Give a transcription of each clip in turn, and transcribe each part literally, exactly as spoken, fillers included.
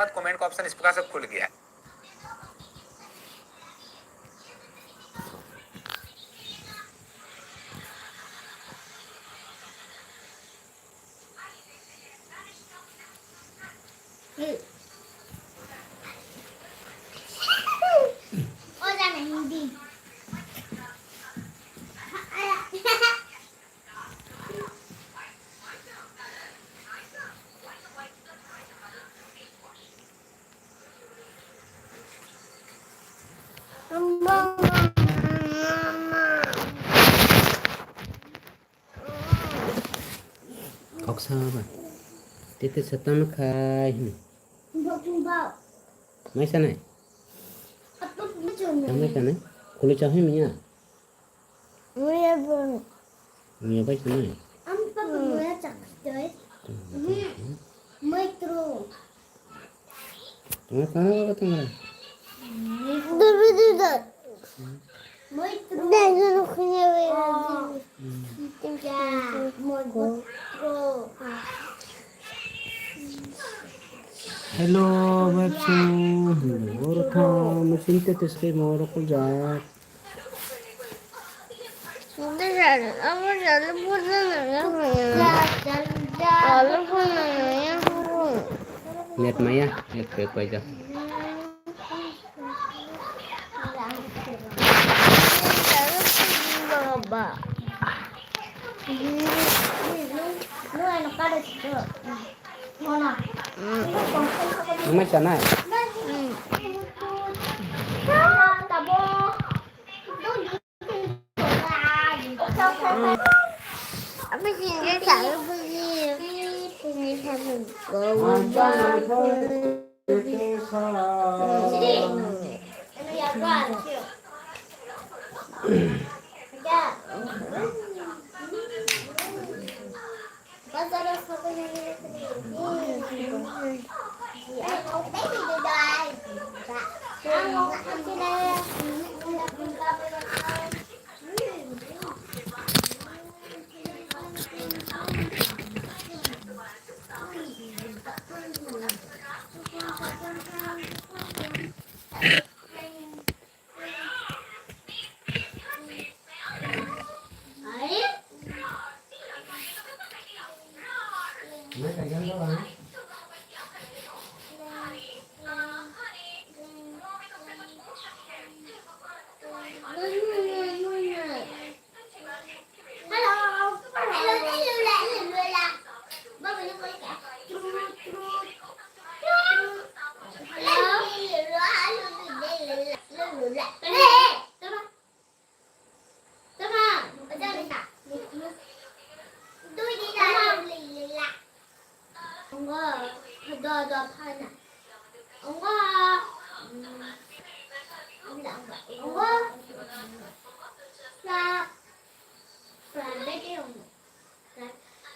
बाद कमेंट का ऑप्शन इस प्रकार से खुल गया है। Kok sama ba. Tete setan khai hini. Mai sanai. Mai sanai. Kuli chahai miya. Muya bun. Muya bai sanai. Am papa muya chak doi. Mai tru. Tengah tanah apa tengah? Dulu dulu. Mai tru. Dah dulu punya. Hello, Bapsu. Welcome. Mesin tetes ke mau rokok jak. Net maya, net pe koi jak. Nung mai sanai?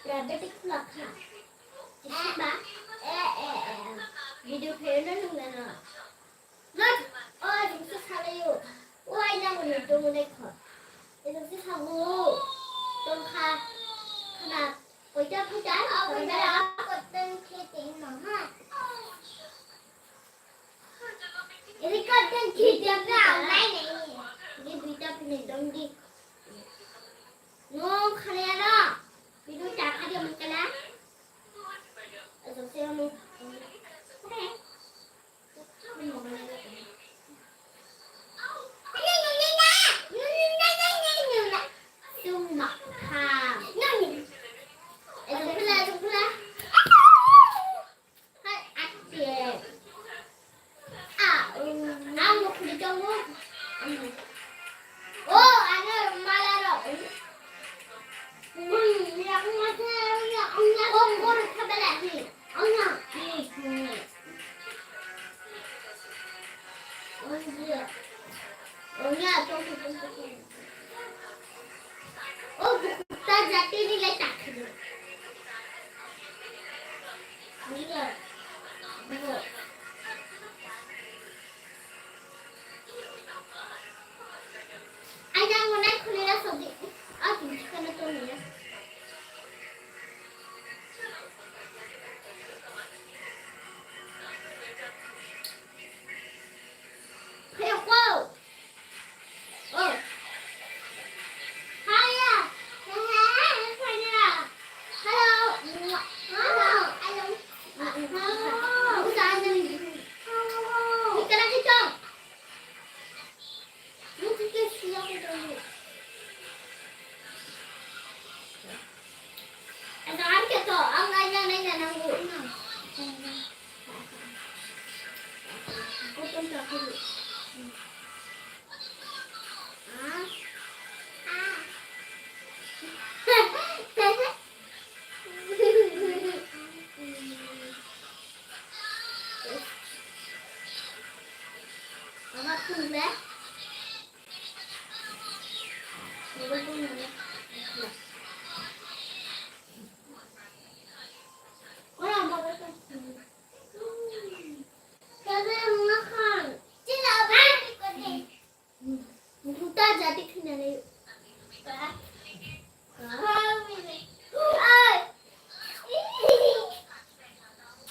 Private khulak kha. Kisimba, eh, eh, eh, video khayo no nung nano. Not, oh, jingsa salayo. Oh, ai nang ni dong ne kho. Jingsa sabu. Tong kha. Khana. Koita phaita. Koita phaita. Koita phaita. Ini kan kan kita ngai ngai. Ini kita punya dong di. Nung khana ya no. Video ta kha dia mangkala. Asok se mo. Sung ma kha. Asok pula, asok pula. Hai, ate. Ah, um, ang mo kuli tongo. Oh, ano mala ro. Hmm, ya, ang mata, ya, ang ya, oh, kor ka bela ni. Ang ya. Oh, ya. Oh, ya, tong, tong, tong, tong. Oh, bukta jati ni lai tak. Iya. Iya. Ai, nang mo nai khulira sodi. Ah, tumi kana to niya.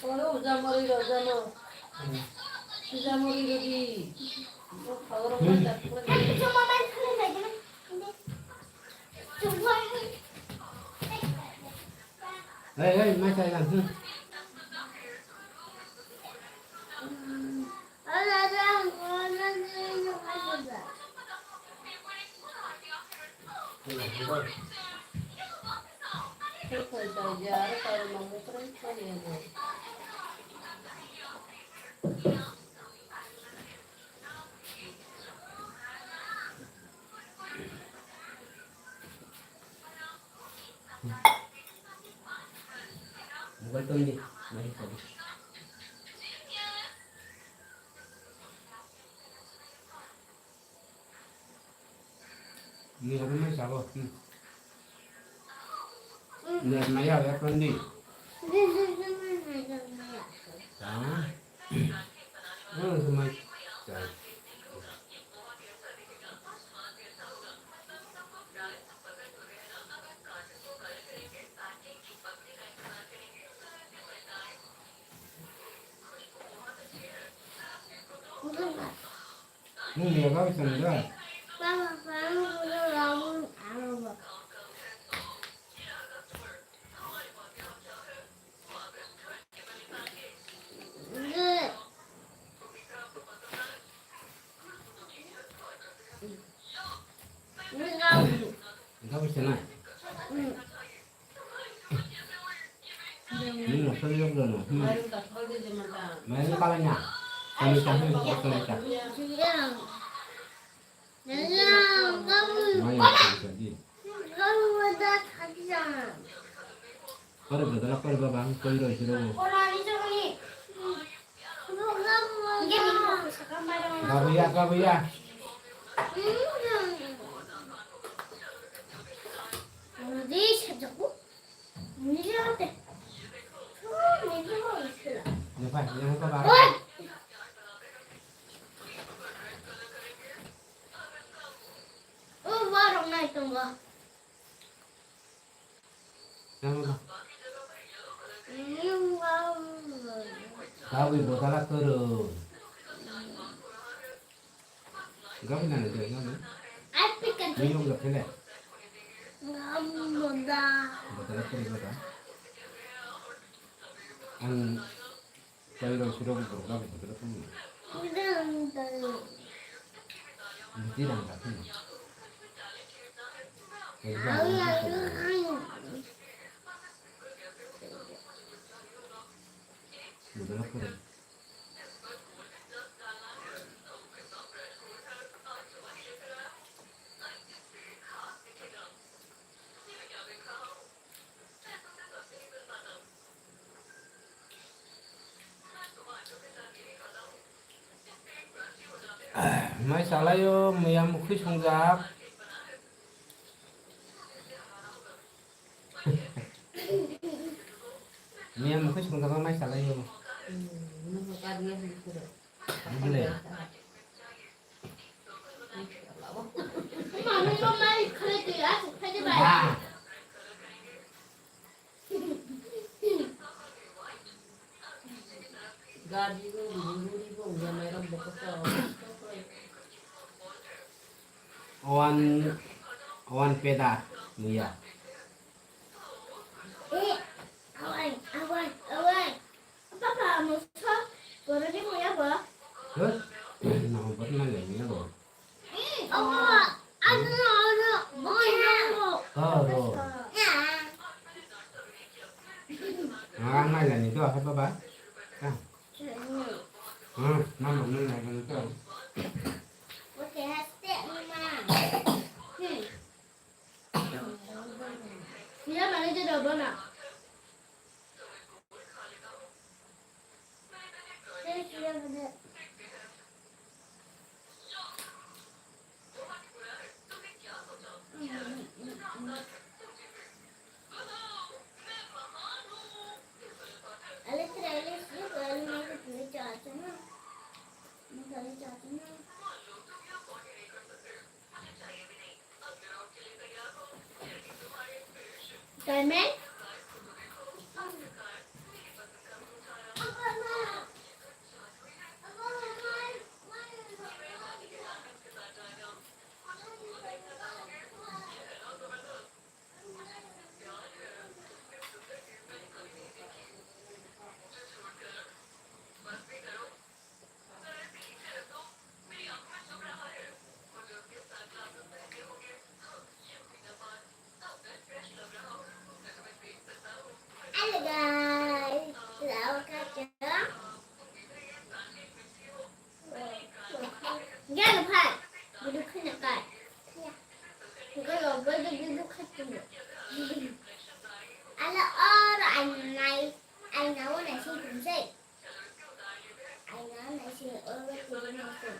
Oro uja mori ro, uja mori. Uja mori ro di. Hey, hey, mai chai lang, hmm. Mobile tong di, mari tadi. Ni apa main sabo? Hmm. Ni apa ya, apa ni? Ah. Hmm, sama. Nung ya kau sana dah. Engkau bisa na? Ini masuk juga no. Hmm. Main kalah nya. Kami tahu, kami tahu. Main kalah nya. Kore badala kore baba, ang koi roi siro. Gabuya, gabuya. Lepai, lepai baba. Oh, warung nai tunggu. Tabwi botala kwrwi. Gabwi nani de nani. Miyung ga phele. Botala kwrwi bota. Ang Tei roi sirok borok labo bodol khe mano. Buti rang da phano. Tei rang da phano. Bodol khe. Mai salaio, miya mukhui songjak. Miya mukhui songjak mai salaio. Bile. Ba. One, one peda, muya. Eh, awan, awan, awan. Papa, musa, borok ni muya bo? Huh? Nang borok nang lai muya bo. Ang nailani to, hai baba. Ka. Hmm, mama nailani to. Diamond? Hello guys, welcome to Gel phai, gudu khina kai. Gel obo de gudu khatung. Ala or ai nai, ai nawo nai sing tung sei. Ai nawo nai sing or ba tung nai sing.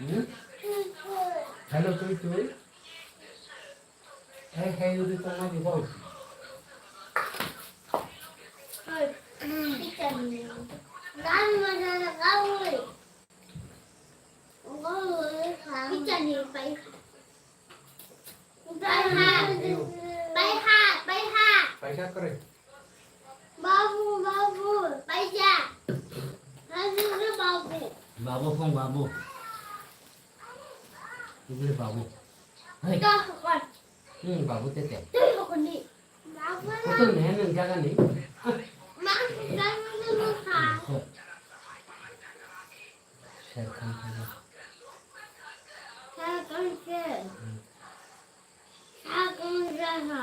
Hmm? Hello, Tui Tui. Hey, hey, udi tongma di bol. Oi, pizza ni. Nang mana kau. Pizza ni pai. Pai ha. Pai ha, pai ha. Paisa kore. Babu, babu, paisa. Babu, babu. Babu phone, babu. Ibli babu. Hey. Ito, hokon. Hmm, babu tete. Tui hokon ni. Babu. Hoto ne nang jaga ni. Ma, jaga ni ma kha. Sher Khan kha. Sher Khan kha. Hmm. Sher Khan kha.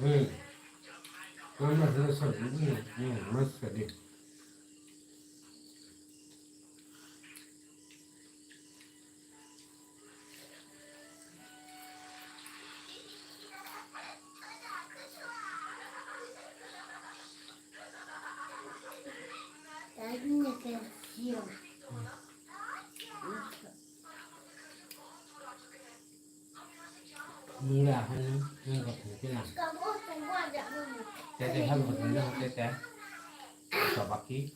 Hmm. Mama, this is, hmm, hmm, must be. Mura hanu nang kok thang kila. Tete hal kok thang kila tete. Sabaki.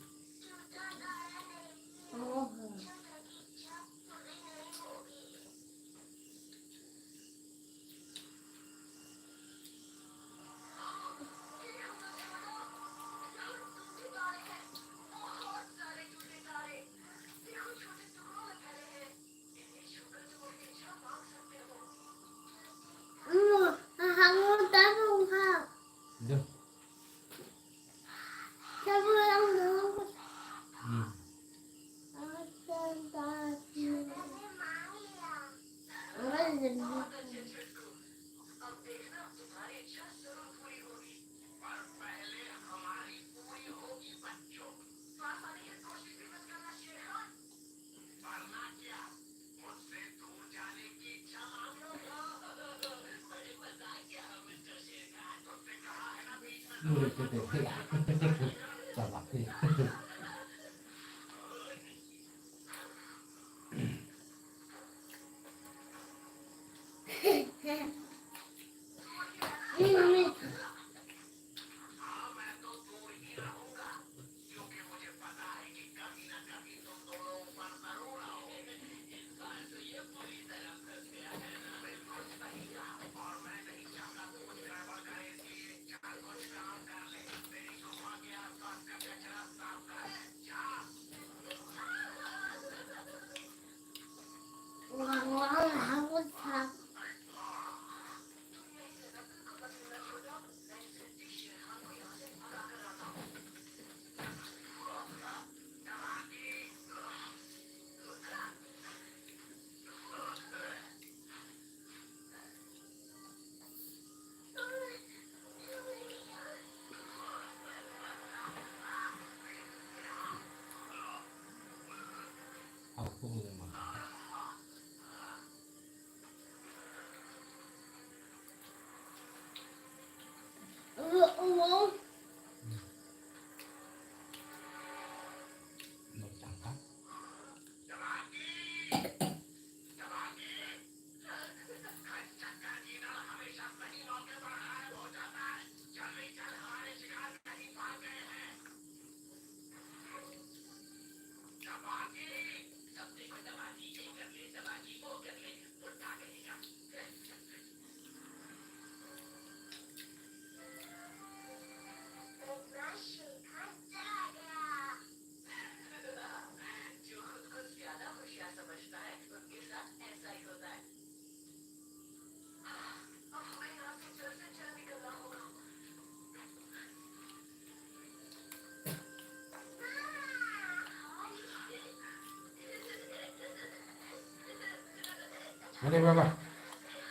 Hadi baba.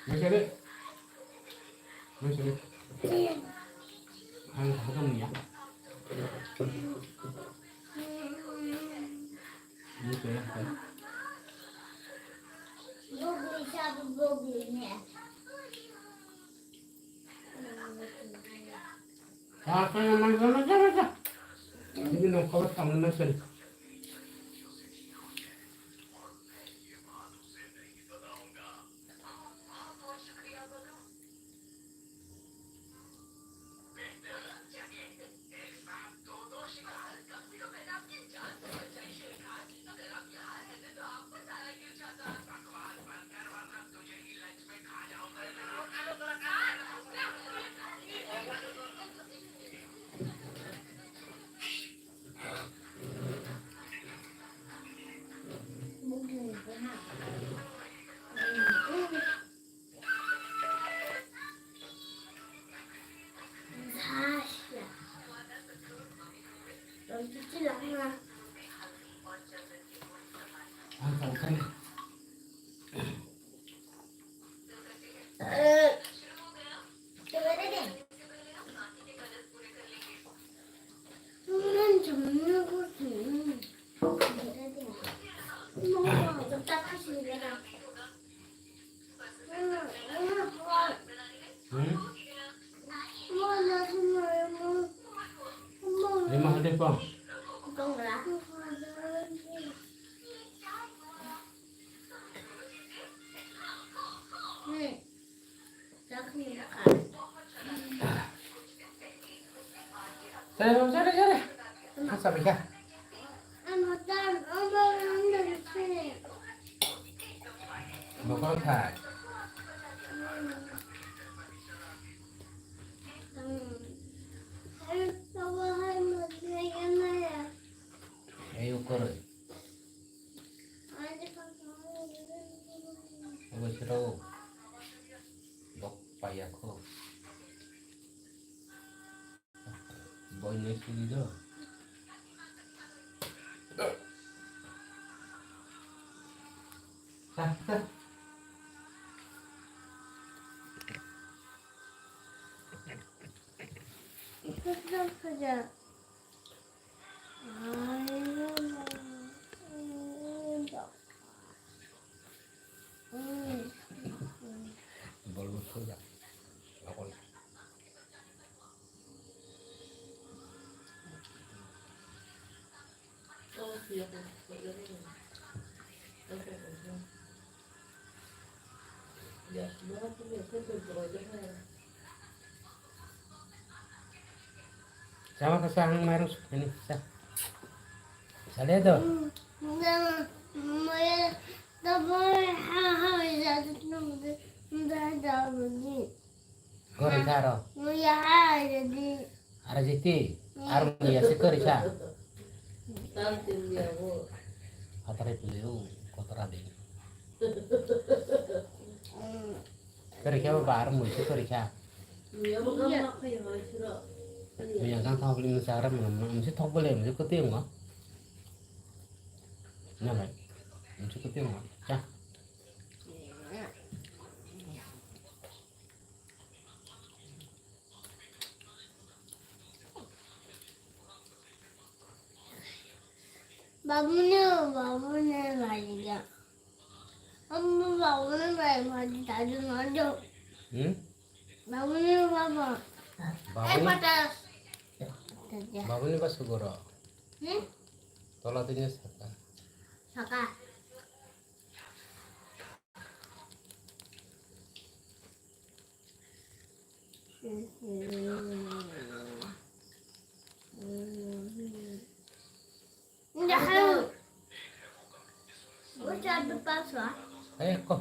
Masih ada. Masih ada. Hal hal kamu ya. Ini saya. Hmm? Lima hade pang. Hmm. Sare, sare, sare. Masa bika. Bokol khai. Ei ukur. Obo sero. Bok paya kho. Boy next to the door. Bolbo soja. Lokol. Sama ka sa ang mairung sukani sa. Sale do. Kori sa ro. Ara jiti. Ar muya se kori sa. Hatare piliu kotora de. Kori sa ba ar muya se kori sa. Muya kan thok bili musa ara muya muya musi thok bili musi koti ngo. Na bai. Musi koti ngo. Cha. Babuni, babuni lagi ya. Amu babuni lagi mati tadi maju. Hmm? Babuni baba. Babuni? Eh, patas. Babuni ba sugoro. Hmm? Tola dinya saka. Saka. Ayo, ko.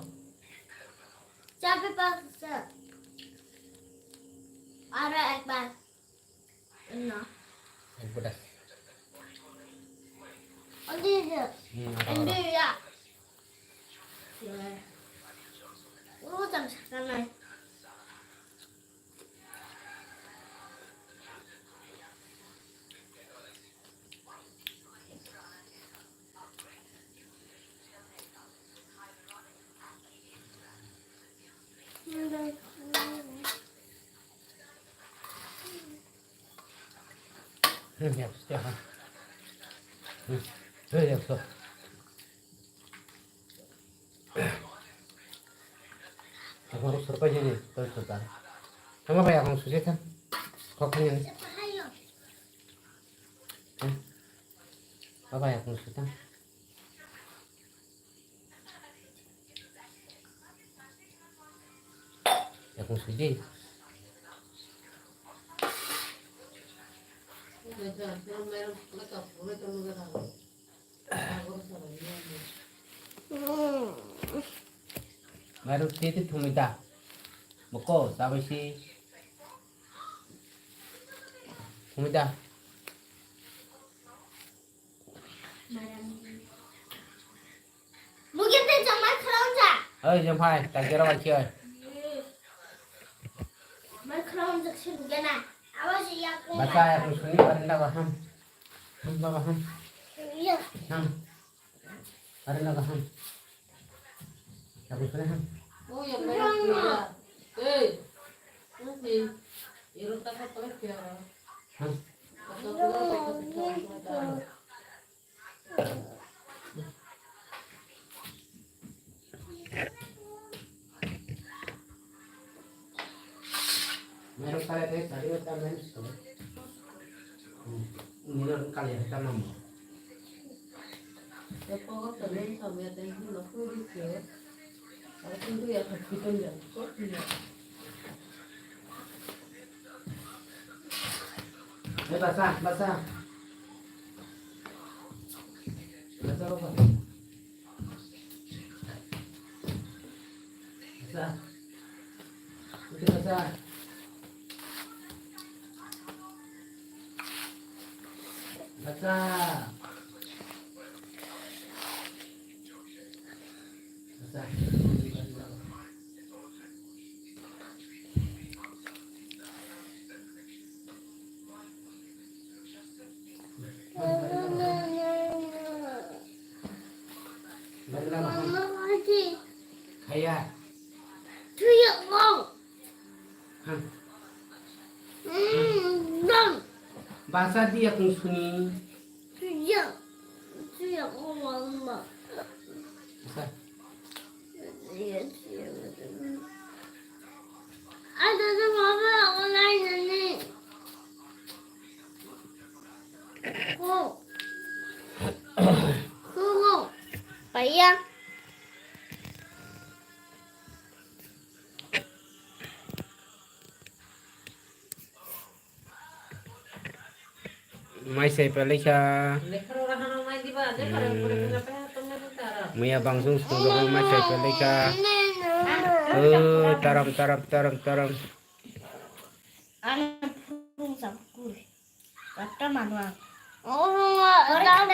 Ara ekbar. Ino. Ekbar. Odi je. Hmm, ara, ara. Indi ya. Ujang sakana. Hmm, ya, ya, ha. Hmm, ya, ya, so. Ako harus surprise ini, terus surprise. Tama ba, ako susi kan? Kok ini. Hmm? Apa ya, ako susi kan? Yakung sudi. Mairu titi thumita. Boko, sabai si. Thumita. Mugin tei jang mai khrawngjak. Oi, jang phai, tak jera bai khiyoi. Mai khrawngjak se mugena. Awa se yak. Bata, yak suni, barinda baham. Ham, baba, ham. Iya. Ham. Barinda baham. Yak suni, ham. Oh, ya, ya. Hey. Nanti, irung tak apa ya. Ham. Meron pala tayo, sabi mo tama yun, so. Hmm. Meron kaya, tama mo. Eh, basa, basa. Basa, basa. Basa. Putih basa. Basa. Kaya. Tuyok mo. Hah. Hmm, dong. Basa dia kung suni. Tuyok. Tuyok mo, mama. Basa. Ada tu mama online ni. Ko. Iya. Mai sai pelaikha. Muya bangsung sung mai sai pelaikha. Oh, taram, taram, taram, taram. Ang phung sa kur. Kata manu ang. Oh, tahu.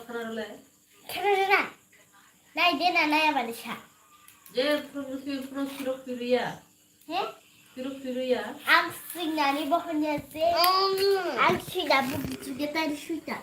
Khana rwle. Khana rwna. Nai de na nai abani sa. Je phung si phung sirok siriya. He? Sirok siriya. Ang singnani bohonnya se. Ang sida bu juge tari suita.